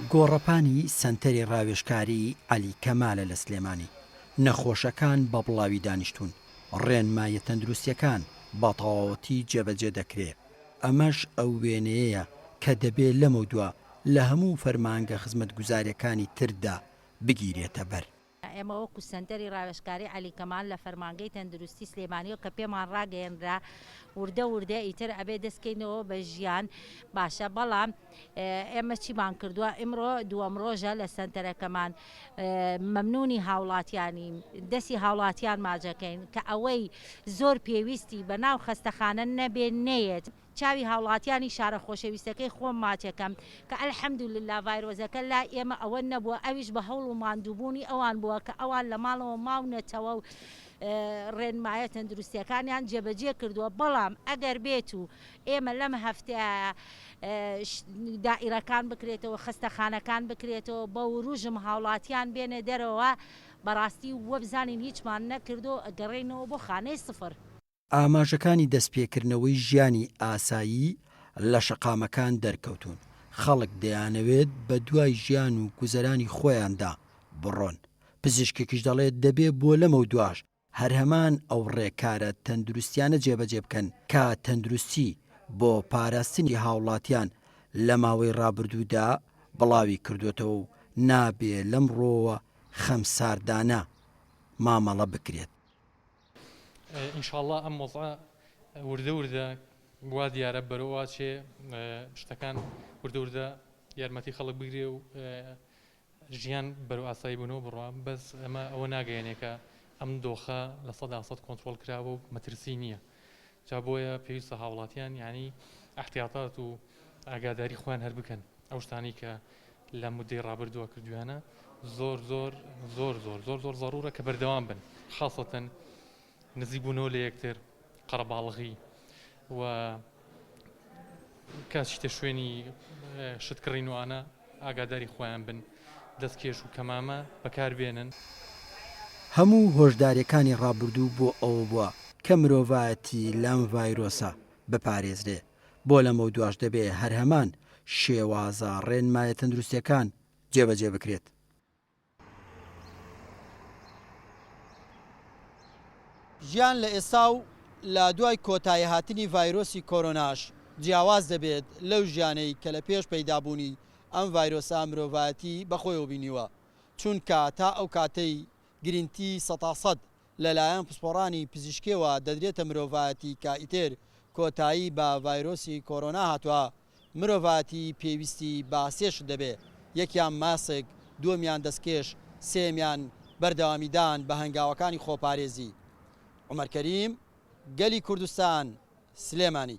گۆڕەپانی سەنتەری ڕاوێژکاریی عەلی کەمالە لە سلێمانی، نەخۆشەکان بە بڵاوی دانیشتوون، ڕێنماییە تەندروستییەکان بە تەواوەتی جێبەجێ دەکرێ، ئەمەش ئەو وێنەیەیە کە دەبێ لەمەودوا لە هەموو فەرمانگە خزمەتگوزارییەکانی تردا بگیرێتە بەر. ئێمە وەکو سەنتەری ڕاوێژکاری عەلی کەمال لە فەرمانگەی تەندروستی سلێمانیەوە کە پێمان ڕاگەیەنرا وردە وردە ئیتر ئەبێ دەست کەینەوە بە ژیان باشە بەڵام ئێمە چیمان کردووە ئیمڕۆ دووەم ڕۆژە لە سەنتەرەکەمان مەمنونی هاوڵاتیانین دەستی هاوڵاتیان ماجەکەین کە ئەوەی زۆر پێویستی بە ناو خەستەخانە نەبێ نەیەت چاوی هاوڵاتیانی شارە خۆشەویستەکەی خۆم ماچەکەم کە الحمدللە ڤایرۆزەکە لای ئێمە ئەوە نەبووە ئەویش بە هەوڵ و ماندووبوونی ئەوان بووە کە ئەوان لە ماڵەوە ماونەتەوە و ڕێنمایە تەندروستیەکانیان جێبەجێ کردووە بەڵام ئەگەر بێت و ئێمە لەم هەفتەیە دائیرەکان بکرێتەوە خەستەخانەکان بکرێتەوە بە وروژم هاوڵاتیان بێنە دەرەوە بەڕاستی وەبزانین هیچمان نەکردو ئەگەڕێینەوە بۆ خانەی سفر. ئاماژەکانی دەستپێکردنەوەی ژیانی ئاسایی لە شەقامەکان دەرکەوتوون، خەڵک دەیانەوێت بەدوای ژیان و گوزەرانی خۆیاندا بڕۆن، پزیشکێکیش دەڵێت دەبێ بۆ لەمەودواش هەر هەمان ئەو ڕێکارە تەندروستیانە جێبەجێ بکەن کە تەندروستی بۆ پاراستنی هاوڵاتیان لە ماوەی ڕابردوودا بڵاوی کردووەتەوە و نابێ لەمڕۆوە خەمساردانە مامەڵە بکرێت. ان شاء اللە ئەم وەزعە وردە وردە وا دیارە بەرەو ئەوە چێ شتەکان وردە وردە یارمەتی خەڵک بگرێ و ژیان بەرەو ئاسایی بوونەوە بڕوا بەس ئەمە ئەوە ناگەیەنێ کە ئەم دۆخە 100% کۆنترۆڵ کراوە و مەترسی نییە جا بۆیە پێویستە هاوڵاتیان یعنی احتیاطات و ئاگاداری خۆیان هەر بکەن ئەو شتانەی کە لە مودەی ڕابردووە کردویانە زۆر زۆر زۆر زۆر زۆر زۆر زەڕورە کە بەردەوام بن خاصەتەن نزیک بوونەوە لە یەکتر قەرەباڵغی و کە چیتە شوێنی شت کڕین و ئانە ئاگاداری خۆیان بن دەستکێش و کەمامە بەکار بێنن. هەموو هۆشداریەکانی ڕابردوو بۆ ئەوە بووە کە مرۆڤایەتی لەم ڤایرۆسە بپارێزرێ، بۆ لەمەودواش دەبێ هەر هەمان شێوازە ڕێنمایە تەندروستیەکان جێبەجێ بکرێت. ژیان لە ئێستا و لە دوای کۆتاییهاتنی ڤایرۆسی کۆرۆناش جیاواز دەبێت لەو ژیانەی کە لە پێش پەیدابوونی ئەم ڤایرۆسە مرۆڤایەتی بەخۆیەوە بینیوە، چونکە تا ئەو کاتەی گرینتی سەتاسەد لەلایەن پسپۆڕانی پزیشکیەوە دەدرێتە مرۆڤایەتی کە ئیتر کۆتایی بە ڤایرۆسی کۆرۆنا هاتوە، مرۆڤایەتی پێویستی بە سێ شت دەبێ، یەکیان ماسک، دووەمیان دەستکێش، سێیەمیان بەردەوامیدان بە هەنگاوەکانی خۆپارێزی. عومەر کەریم، گەلی کوردستان، سلێمانی.